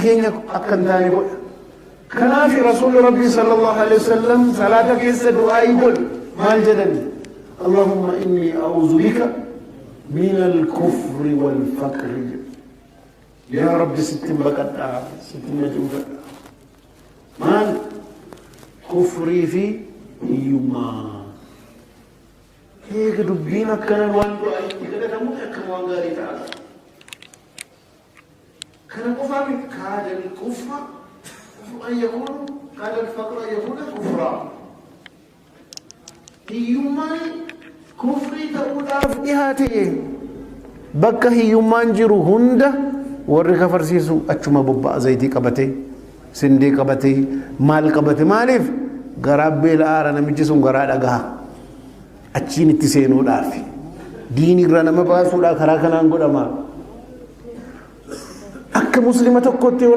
Keenya akka hin taane godha. Kanaaf Rasuulli Rabbii sallallahu alaihi wasallam salaata keessa du'aa'ii godhu maal jedhani? Allahumma inni a'uuzu bika min al-kufri wal faqri jedhu. Yaa Rabbi, sittin baqadhaa, sittin majuufadha. Maal? Kufrii fi hiyyummaa. Eega dubbiin akkanan waan du'aa itti kadhatamu akkam waan gaarii ta'a. Kana qofaa miti, kaada al-kufra an yakuunu, kaada al-faqra an yakuuna kufraa. Hiyyummaan kufrii ta'uudhaaf dhihaate. Bakka hiyyummaan jiru hunda warri kafarsiisu achuma bobba'a, zayitii qabatee, sindee qabatee, maal qabate. Maaliif? Garaa beela'aara namichi sun, garaa dhagaha. Achiin itti seenuudhaaf. Diinirra nama baasuudhaa karaa kanaan godhama. Akka Muslima tokkotti yoo